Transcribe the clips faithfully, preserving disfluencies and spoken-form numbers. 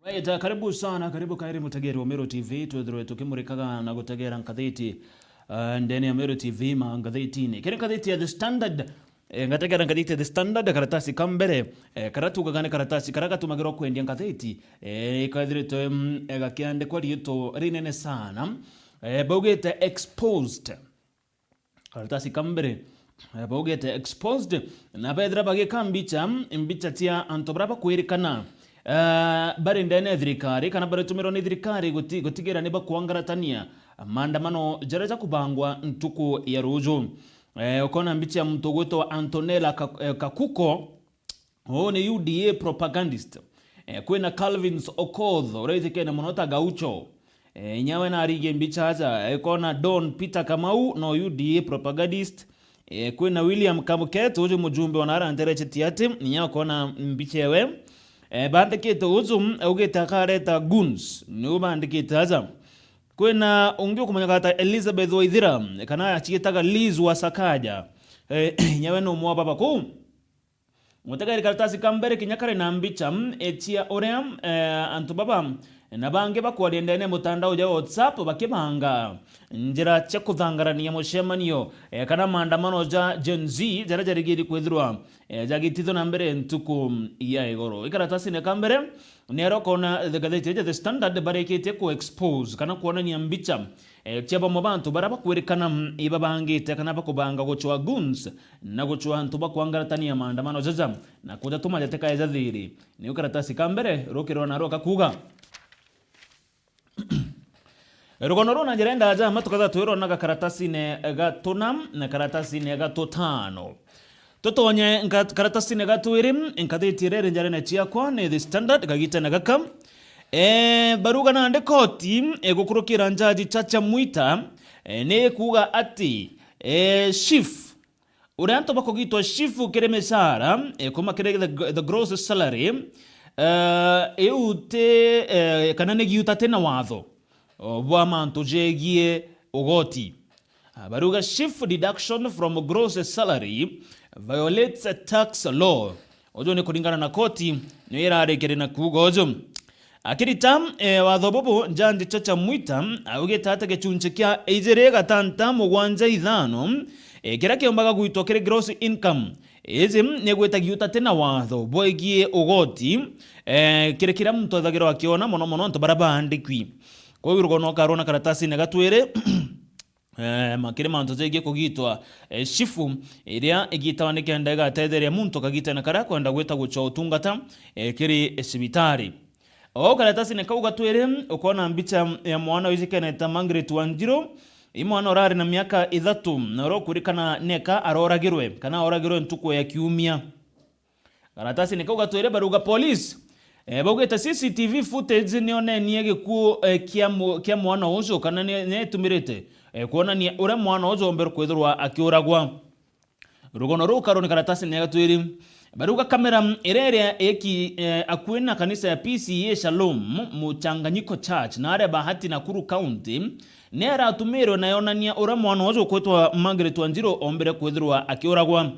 Right, karibu sana, karibu kairi mutegeri wa Meru T V, twithirwe tukimurikaga na gutegera ngathiti, eh, ndene ya Meru T V mangathitini. Kiri ngathiti ya The Standard, eh, ngategera ngathiti ya The Standard, karatasi ka mbere, eh, karia tugaga ni karatasi karia gatumagirwa kwendia ngathiti, eh, ikathiritwe, mm, eh, gakiandikwa riitwa rinene sana, eh, baugite exposed. Karatasi ka mbere, eh, baugite exposed, na bethira bagika mbicha, mbicha cia antu baria bakwirikana, eh, bari ndene ya thirikari kana baritumirwa ni thirikari guti-, gutigira ni bakwangaratania maandamano jaria jakubangwa ntuku ya ruju. Eh, ukona mbicha ya muntu ugwitwa Antonella Ka-, eh, Kakuko, uu ni U D A propagandist. Eh, kwina Calvin Okoth, uria wijikene mono ta Gaucho. Eh, inya we narigie mbicha aja, eh, kona Don Peter Kamau, no U D A propagandist. Eh, kwina William Kamuket, uju mujumbe wa nara ntere Chetiati, inya ukona mbicha ewe. Eh, bandikite uju, augite akareta goons, niu bandikite aja. Kwina ungi ukumenya ta Elizabeth Waithira, kana aciitaga Liz wa Sakaja. Eh, inya we ni umwe wa baba kuu. Mutegeri karatasi ka mbere kinya kari na mbicha, mm, cia uria, eh, antu baba na bangi bakwaria ndene ya mutandao ja WhatsApp bakibanga njira cia kuthangarania mucemanio, eh, kana maandamano ja Gen Z jaria jarigiri kwithirwa, eh, jagitithwa na mbere ntuku ya igoro. Ikaratasine ka mbere, ni aria ukona the ngathiti ya The Standard barikitie ku expose kana kwonania mbicha, eh, cia bamwe ba antu baria bakwirikana, mm, ibabangite kana bakubanga gucwa goons na gucwa antu bakwangaratania maandamano jaja na kujatuma jatikaeja thiri. Niu karatasi ka mbere rukirwa naro kakuga. Rugono ruu na njira indaja, ma tukatha twirona ga karatasine ga tuna na karatasine ga tutano. Tutonye nka-, karatasine ga twiri, nkathiti iria iri njarene ciakwa ni The Standard kagitene gaka. Eh, baruga nandi koti igukurukira njaji Chacha Mwita, eh, ni ikuuga ati, eh, chief, uria antu bakugitwa chief kiri micara, eh, kuma kiri the, the gross salary, eh, iu ti, eh, kana ni giuta ti na watho, o, bwa mantu jegie ugoti. Ah, baruga chief deduction from gross salary violates a tax law. Uju ni kuringana na koti niyo irarikire na kuuga uju. Akirita, eh, watho bubu, njanji Chacha Mwita augite ati gicunci kia ijiri gatanta mugwanja ithano, eh, kiria kiumbaga gwitwa kiri gross income, iji ni gwita giuta ti na watho bwegie ugoti, eh, kiri kiria muntu ethagirwa akiona mono mono antu baria baandikwi. Kwou rugono ukarwona karatasine ga twiri, eh, ma-, kiri mantu jegie kugitwa, eh, chief, iria igitawa nikenda igatetheria muntu kagitene karia akwenda gwita gucwa utungata, eh, kiri cibitari. O karatasine kau ga twiri, ukona mbicha ya mwana wijikene ta Margaret Wanjiru, i mwana urari na miaka ithatu, na uria ukwirikana neka aroragirwe, kana aroragirwe ntuku ya Kiumia. Karatasine kau ga twiri baruga police, eh, baugite C C T V footage nionenie gikuo, eh, kia mu-, kia mwana ucio, kana ni, nietumirite, eh, kwonania uria mwana ucio ombere kwithirwa akiuragwa. Rugono ruu karu ni karatasine ga twiri. Baruga kamera iria iria iki, eh, akui na kanisa ya P C A Shalom Muchanganyiko Church na aria Bahati, Nakuru County, ni aratumirwe na yonania uria mwana ucio ukwitwa Margaret Wanjiru ombere kwithirwa akiuragwa.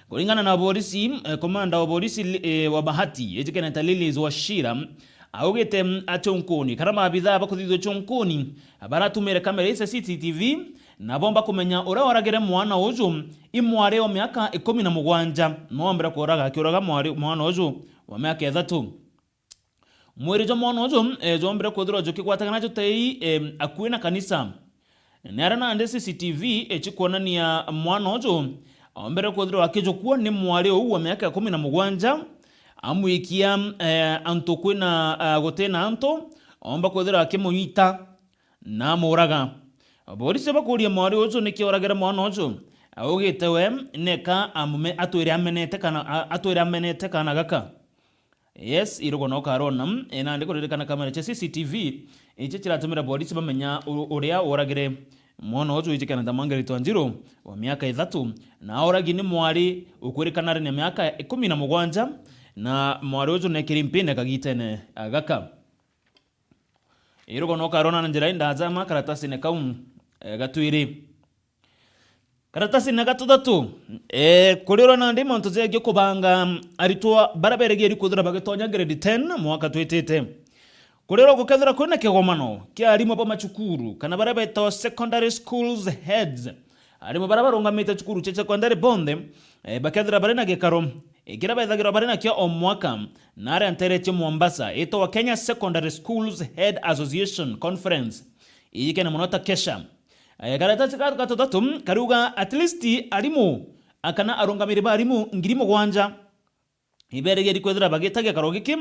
Kuringana na borisi, eh, komanda wa borisi, eh, wa Bahati, ijikene ta Lilies Wachira, augite, mm, achonkoni kana maabithaa bakuthithua chonkoni baratumire kamera ici C C T V na bomba kumenya uria oragire mwana uju i mwari o miaka ikumi na mugwanja, no ombere kuraga akiuraga mwari, mwana uju wa miaka ithatu. Mwiri jwa mwana uju, eh, jwombire kwithirwa jukigwatagana jutei, eh, akui na kanisa. Ni aria nandi C C T V ichikwonania mwana uju ombere kwithirwa akijukua ni mwari uu wa miaka ikumi na mugwanja, amwikia, eh, antu kwina, eh, gutina antu, omba kwithirwa akimunyita na amuraga. Borisi bakuria mwari uju niki oragire mwana uju, augite we neka amume-, atwire amenete kana, a-, atwire amenete kana gaka. Yes, irugo no karona, mm, e, nandi kuririkana kamera cia C C T V ichi chiratumira borisi bamenya u-, uria woragire mwana uju wijikana ta Margaret Wanjiru wa miaka ithatu, na oragi ni mwari ukwirikana ari na miaka ikumi na mugwanja, na mwari uju nekiri mpine kagitene gaka. Irugo no karona na njira indaja ma karatasine kau, e, ga twiri. Karatasine ga tuthatu, e, kurirwa nandi mantu jegie kubanga aritwa bara berigiri kwithirwa bagitonya grade ten mwaka twitite. Kurirwa gukethirwa kwina kigomano kia arimu ba macukuru kana baria betagwa secondary schools heads, arimu baria barungamite cukuru cia secondary bonthe, eh, bakethirwa bari na gikaro, eh, kiria bethagirwa bari nakio o mwaka, na aria nteretie Mombasa, itagwa Kenya Secondary Schools Head Association Conference, iyikene mono ta KESHA. Eh, karatasi ga gatutatu kariuga at least arimu, a, kana arungamiri ba arimu ngiri mugwanja iberigeri kwithira bagita gikaro giki.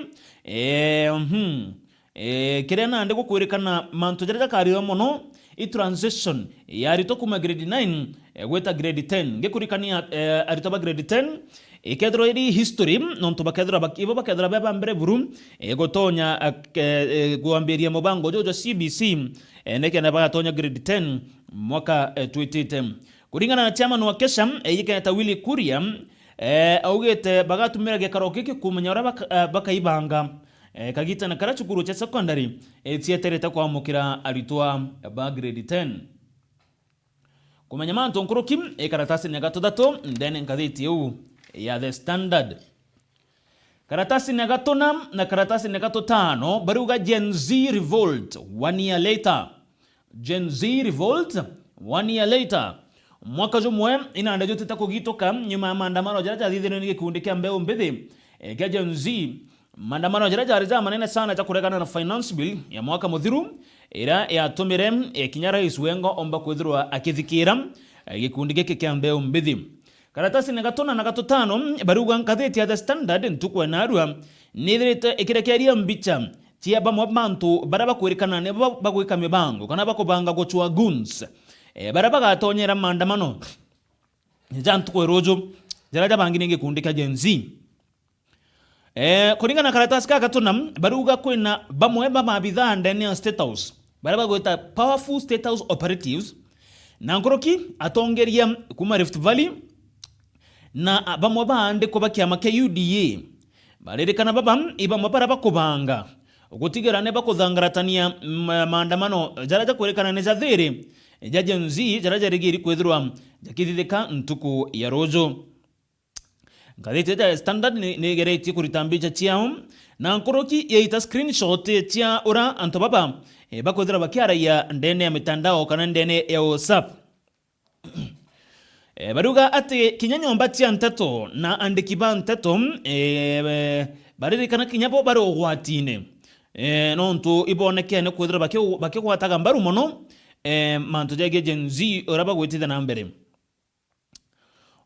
Eh, mhm. Eh, kiria nandi gukwirikana mantu jaria jakariwa mono i transition ya aritwa kuma grade nine, eh, gwita grade ten. Ngikurikania, eh, aritwa ba grade ten, ikethirwa iri history, nontu bakethirwa bak-, ibo bakethirwa be ba mbere buru, eh, gutonya, eh, ke-, eh, kwambiria mubango juju jwa C B C, eh, nikenda bagatonya grade ten mwaka, eh, twitite. Kuringana na chairman wa KESHA, eh, iyikene ta Willy Kuria, eh, augite bagatumira gikaro giki kumenya uria baka-, eh, bakaibanga, eh, kagitene karia cukuru cia secondary, eh, cieterete kwamukira aritwa ba grade ten. Kumenya mantu nkuruki, ikaratasi ni gatuthatu ndene ngathiti iu ya The Standard. Karatasi ni gatuna na karatasi ni gatutano, bariuga Gen Z revolt one year later. Gen Z revolt one year later. Mwaka jumwe inanda jutite kugituka nyuma ya maandamano jaria jathithirwe ni gikundi kia mbeu mbithi, eh, kia Gen Z. Maandamano jaria jari ja manene sana ja kuregana na finance bill ya mwaka muthiru, iria yatumire, eh, kinya rais wengo omba kwithirwa akithikira, eh, gikundi giki kia mbeu mbithi. Karatasi ni gatuna na gatutano, bariuga ngathiti ya The Standard ntuku ya narua nithirite ikirekeria mbicha cia bamwe bantu baria bakwirikana ni ba-, bagwika mibango kana bakubanga gucwa goons, eh, baria bagatonyera maandamano ja ntuku ya ruju, jaria jabangire gikundi kia Gen Z. Eh, kuringana na karatasi ka gatuna, bariuga kwina bamwe ba maabithaa ndene ya State House, baria bagwita powerful State House operatives, na nkuruki atongeria kuma Rift Valley, na bamwe ba andikwa ba kiama kia U D A. Baririkana baba i bamwe baria bakubanga gutigira ni bakuthangaratania ma-, maandamano jaria jakwirikana ni ja thiri ja Gen Z, jaria jarigiri kwithirwa jakithithika ntuku ya ruju. Ngathiti ya Standard ni, ni igeretie kurita mbicha ciao, na nkuruki yaita screenshot cia ura antu baba, eh, bakwithira bakiaraia ndene ya mitandao kana ndene ya WhatsApp. Eh, bariuga ati kinya nyomba cia nteto na andiki ba nteto, eh, baririkana kinya bo bari ugwatine, eh, nontu ibonekene kwithira baki-, bakigwataga mbaru mono, eh, mantu jegie Gen Z uria bagwitithia na mbere.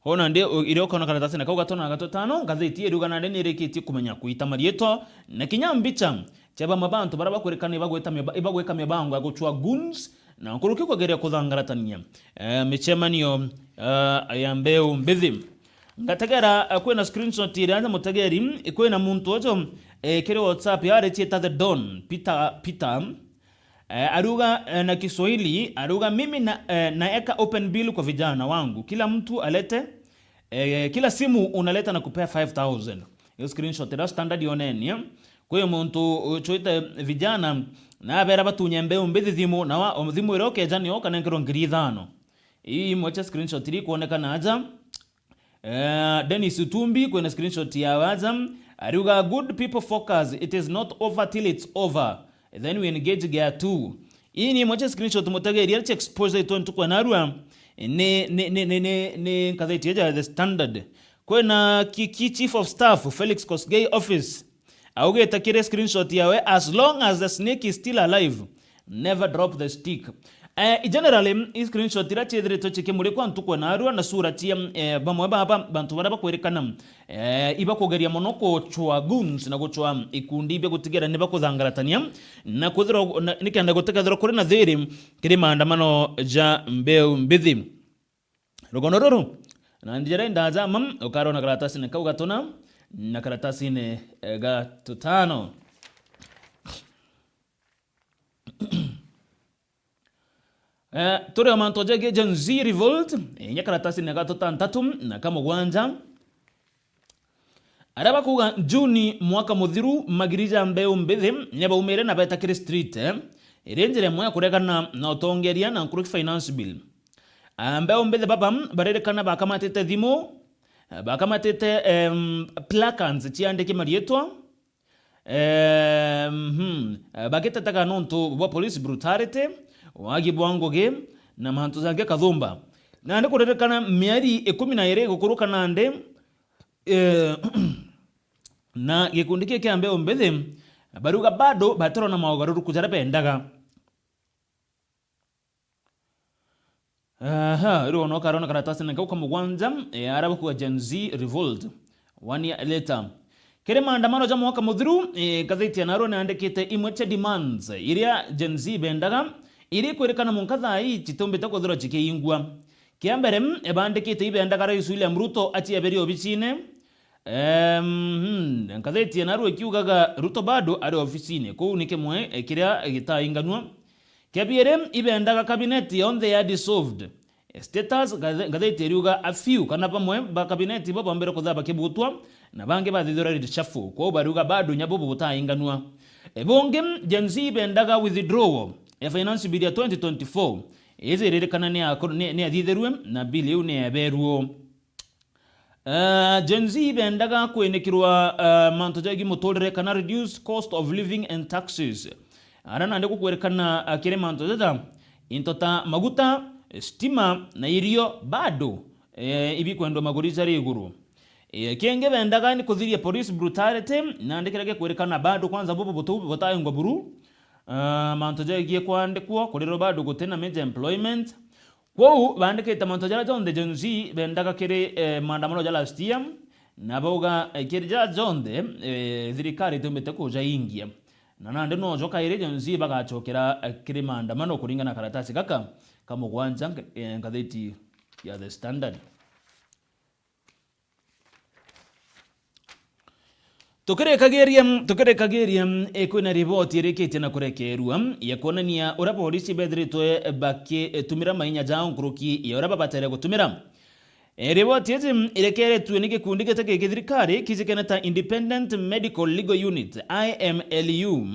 Hona ndi u-, iria ukona karatasini kau gatona na gatutano, ngathiti iriuga nandi nirikitie kumenya kuita mariitwa na kinya mbicha cia bamwe ba antu baria bakwirikana ibagwita miba-, ibagwika mibango ya gucwa goons na nkuruki kugeria kuthangaratania, eh, micemanio, eh, ya mbeu mbithi. Ngategera, eh, kwina screenshot iria nja mutegeri, kwina muntu uju, eh, kiri WhatsApp yari ciita The Don, Peter, Peter, Eh, ariuga, eh, na Kiswahili, ariuga, "Mimi na, eh, naeka open bill kwa vijana wangu. Kila mtu alete, eh, kila simu unaleta na kupea five thousand." Hiyo screenshot ira standard yoneni, eh. Kwi muntu uchwite vijana, na abera batunye mbeu mbithi thimu, na wa, thimu iria ukeja niyo ukanenkerwa ngiri ithano. Ii imwe cia screenshot iri kuonekana aja. Eh, Dennis Utumbi, kwina screenshot ya waja, ariuga, "Good people focus, it is not over till it's over. Then we engage gear two." Ii ni imwe cia screenshot mutegeri aria cia expose itwe ntuku ya narua. Ni, ni, ni, ni, ni, ni ngatheti ya The Standard. Kwina ki, ki chief of staff, Felix Kosgei office. Augite kiri screenshot yawe, "As long as the snake is still alive, never drop the stick." Eh, generally, i screenshot iria ciithiritwe cikimurikwa ntuku ya narua na sura cia, eh, bamwe ba, ba, bantu baria bakwirikana, eh, ibakugeria mono gucwa goons na gucwa ikundi bia gutigira ni bakuthangaratania na kwithirwa, na, nikenda gutikethirwa kuri na thiri kiri maandamano ja mbeu mbithi. Rugono ruru, na njira indajama, ukarona karatasini kau gatuna na karatasini, eh, ga tutano. Eh, turi o mantu jegie Gen Z revolt, eh, inya karatasini ga tutantatu na ka mugwanja. Aria bakuga Juni mwaka muthiru, magiri ja mbeu mbithi ni baumire na beta kiri street, eh, iri njira imwe ya kuregana na utongeria na nkuruki finance bill. Ah, mbeu mbithi baba baririkana bakamatite thimu, eh, bakamatite, em, placards ciandiki mariitwa, eh, mhm, eh, bagitetaga nontu bwa police brutality, wagi bwa ngugi, na mantu jangi kathumba. Nandi kuririkana mieri ikumi na iri gukuruka nandi, eh, na gikundi kii kia mbeu mbithi, bariuga bado batirona maugaruruku jaria bendaga. Aha, riu ona ukarona karatasini kau ka mugwanja, eh, aria bakuga Gen Z revolt. One year later. Kiri maandamano ja mwaka muthiru, eh, ngathiti ya Narua niandikite imwe cia demands iria Gen Z bendaga, iria ikwirikana mwanka thaa ii citiumbite kwithirwa cikiingwa. Kia mbere, eh, bandikite ibendaga Rais William Ruto acieberie obicine. Em, hmm, ngathiti ya Narua ikiugaga Ruto bado ari obicine. Kuu ni kimwe, eh, kiria gitainganua. Kia biiri, ibendaga kabineti yonthe ya dissolved. Status, ngathe-, ngathiti iriuga a few kana bamwe ba kabineti bo bombere kuthira bakibutwa, na bangi bathithirwa reshuffle. Kwou bariuga bado nya bubu butainganua. E, bungi, Gen Z ibendaga withdrawal ya finance bill ya twenty twenty-four. Iji iririkana ni yakor-, ni, ni yathithirue, na bill iu ni yeberue. Eh, Gen Z ibendaga kwinikirwa, eh, mantu jegi muturire kana reduced cost of living and taxes. Ara nandi gukwirikana, eh, kiri mantu jaja, into ta maguta, stima na irio bado, eh, ibikwendwa maguri jari iguru. Eh, kingi bendaga ni kuthiria police brutality, nandi kiria gikwirikana bado kwanza bubu butu butaingwa buru. Eh, mantu jegie kwandikwo, kurirwa bado gutina major employment. Kwou bandikite mantu jaria jonthe Gen Z bendaga kiri, eh, maandamano ja last year, na bauga, eh, kiri jaria jonthe, eh, thirikari itiumbite kujaingia. Na nandi nojo kairi Gen Z bagacokera, eh, kiri maandamano kuringana na karatasi gaka ka mugwanja, eh, ngathiti ya The Standard. Tukirikagiria, tukirikagiria, eh, kwina riboti irikitie na kurekerua ya kwonania uria borisi bethiritwe bakitumira mainya jao nkuruki ya uria babatere gutumira. Eh, riboti iji irekeretue ni gikundi gitagi githirikari kijikene ta Independent Medical Legal Unit, I M L U,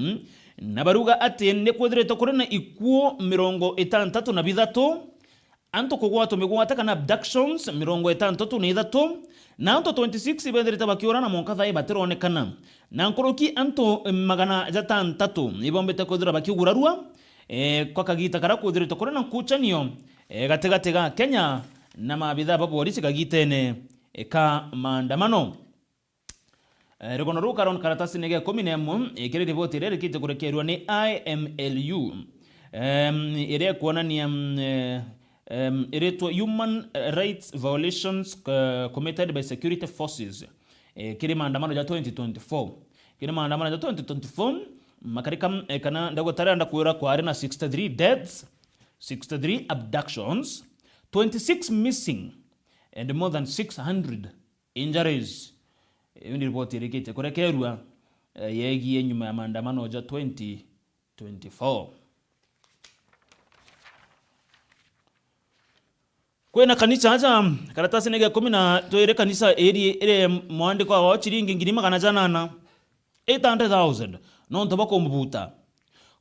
na baruga ati ni kwithiritwe kuri na ikuu mirongo itantatu na bithatu, antu kugwatwa migwate kana abductions mirongo itantatu na ithatu, na antu twenty-six ibethirite bakiura na mwanka thaa ii batironekana. Na nkuruki antu magana jatantatu ibombite kwithirwa bakiugurarua, eh, kwa kagita karia kwithirite kuri na nkuchanio, eh, gatigati ga Kenya na maabithaa ba borisi kagitene, eh, ka maandamano. Eh, rugono ruu karon karatasini ga ikumi na imwe, eh, kiri riboti iria irikite kurekerua ni I M L U, em, iria ikwonania, mm, eh, em, iritwa Human Rights Violations, eh, Committed by Security Forces, eh, kiri maandamano ja twenty twenty-four. Kiri maandamano ja twenty twenty-four, makarika, eh, kana ndagutara ndakwira kwari na sixty-three deaths, sixty-three abductions, twenty-six missing, and more than six hundred injuries. Iu ni riboti irikitie kurekerua, eh, yegie nyuma ya maandamano ja twenty twenty-four. Kwina kanisa aja, karatasini ga ikumi na twiri kanisa iri, iri mwandiko wao chiringi ngiri magana janana, eight hundred thousand, nontu bwa kumubuta.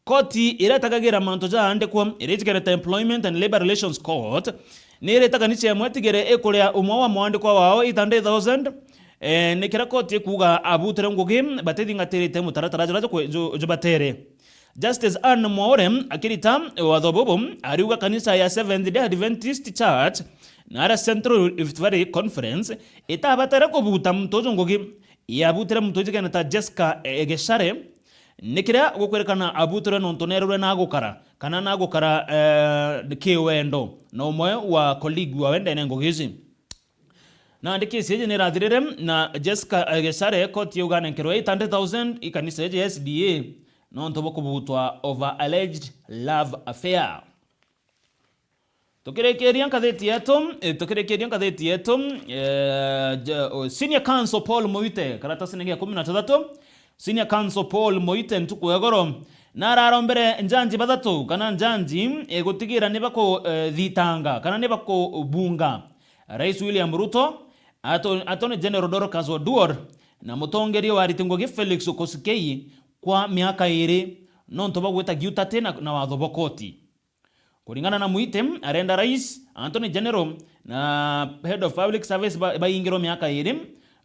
Koti iria itagagira mantu jaandikwa, iria itigerete Employment and Labour Relations Court, ni iritaga ni ciemwe itigere ikuria umwe wa mwandikwa wao eight hundred thousand, eh, ni kiria koti ikuuga abutire ngugi batithingatirite mutaratara juria jukwe-, ju-, jubatere. Justice Anne Mwaure akirita watho bubu, ariuga kanisa ya Seventh Day Adventist Church na aria Central Rift Valley Conference itabatere kubuta muntu uju ngugi. Yabutire muntu ujikene ta Jessica Egeshare, ni kiria gukwirikana abutirwe nontu nererwe na gukara, kana na gukara, eh, kiwendo na umwe wa colleague wawe ndene ngugi ici. Nandi kesi iji nirathirire na Jessica Egeshare, koti yauga anenkerwe eight hundred thousand i kanisa iji ya S D A nontu bwa kubutwa over alleged love affair. Tukirikiria ngathiti yetu, eh, tukirikiria ngathiti yetu, eh, ja-, o, Senior Counsel Paul Muite, karatasini gia ikumi na jathatu, Senior Counsel Paul Muite ntuku ya igoro, na ararombere njanji bathatu, kana njanji, eh, gutigira ni baku, eh, thitanga, kana ni bakubunga Rais William Ruto, Ato-, Attorney General Dorcas Oduor, na mutongeria wa ariti ngugi Felix Koskei kwa miaka iri, nontu bagwita giutate na, na watho bwa koti. Kuringana na Muite, arenda Rais, Attorney General na Head of Public Service ba-, baingirwe miaka iri,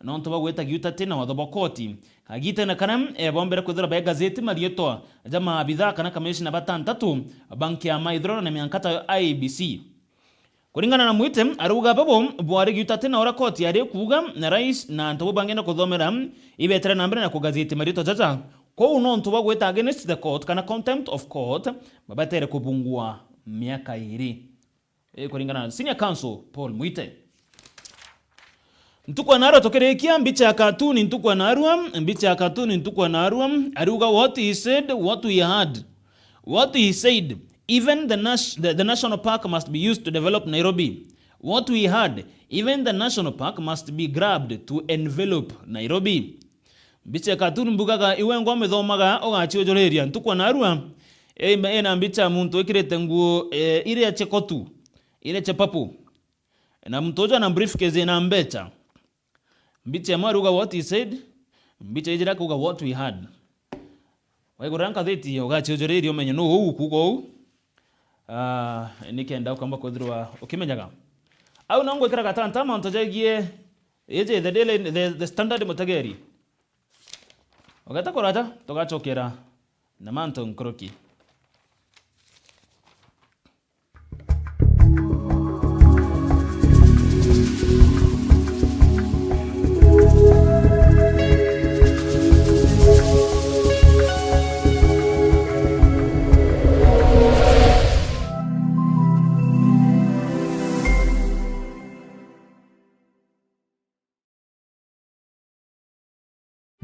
nontu bwa gwita giuta ti na watho bwa koti. Agitene kana, eh, bombere kwithirwa begazeti mariitwa ja maabitha kana kamishina batantatu ba nkiama ithurano na miankata ya I E B C. Kuringana na Mwite, arauga babo bwari giuta ti na uria koti yari kuuga, na rais na antu bau bangi na kuthomera ibetere na mbere na kugazeti mariitwa jaja. Kwou nontu bwa gwita against the court kana contempt of court, babatere kubungua miaka iiri. Ii kuringana na Senior Counsel Paul Mwite. Ntuku ya narua tukirikia mbicha ya katuni ntuku ya narua, mbicha ya katuni ntuku ya narua, ariuga, "What he said, what we heard. What he said, even the nas-, the, the national park must be used to develop Nairobi. What we heard, even the national park must be grabbed to envelop Nairobi." Mbicha ya katuni mbugaga, iwe ngwa mithomaga, ugaciujuriria. Ntuku ya narua, ina mbicha ya muntu wikirite nguo, eh, iria cia kotu, iria cia papu. Na muntu uju ana briefcase ina mbecha. Mbicha imwe aruga what he said, mbicha iji akuga what we heard. Waigurira ngatheti, ugaciujuriria umenye nuu uu kuuga uu. Ah, nikenda ukamba kwithirwa ukimenyaga. Au no ngwikira gatanta mantu jegie iji the Daily, the, the Standard Mutegeri. Ugeta kuraja, tugacokera na mantu nkuruki.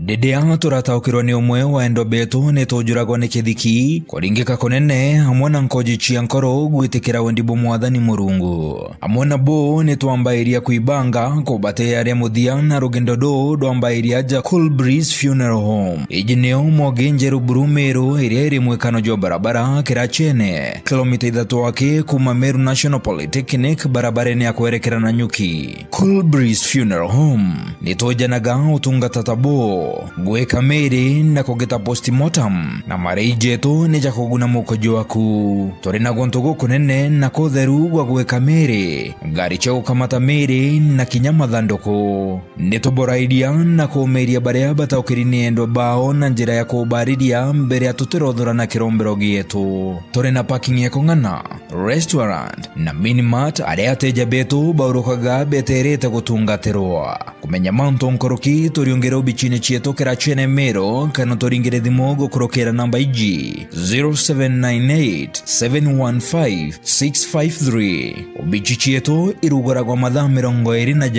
Riria turataukirwa ni umwe wa endwa betu, ni tujuragwa ni kithiki, kuringika kunene, amwe na nkoji cia nkoro gwitikira wendi bwa Mwathani Murungu. Amwe na bo ni twambairia kwibanga kubatea ria muthia, na rugendo ruu rwambairia aja Cool Breeze Funeral Home. Iji nio Mwogi Njeru Buru Meru, iria iri mwikano jwa barabara Kirachene, kilomita ithatu aki kuuma Meru National Polytechnic, barabarene ya kwerekera Nanyuki. Cool Breeze Funeral Home. Ni twejanaga utungata ta buu, gwika miiri na kugita postmortem, na marei jetu ni ja kuguna muko jwaku. Turi na guntu gukunene na kutheru gwa gwika miiri, ngari cia gukamata miiri na kinya mathanduku. Ni tuborairia na kuumiiria baria bataukiri ni endwa bao na njira ya kubaariria mbere ya tutirothura na kirombero gietu. Turi na parking ya kung'ana, restaurant, na minimart, aria ateja betu baurukaga beterete gutungatirwa. Kumenya mantu nkuruki, turiungire obichine cietu Kirachene Meru, kana turingire thimu gukurukira namba iji, zero seven nine eight, seven one five, six five three. Obichi cietu iruguragwa mathaa mirongo iri na jana.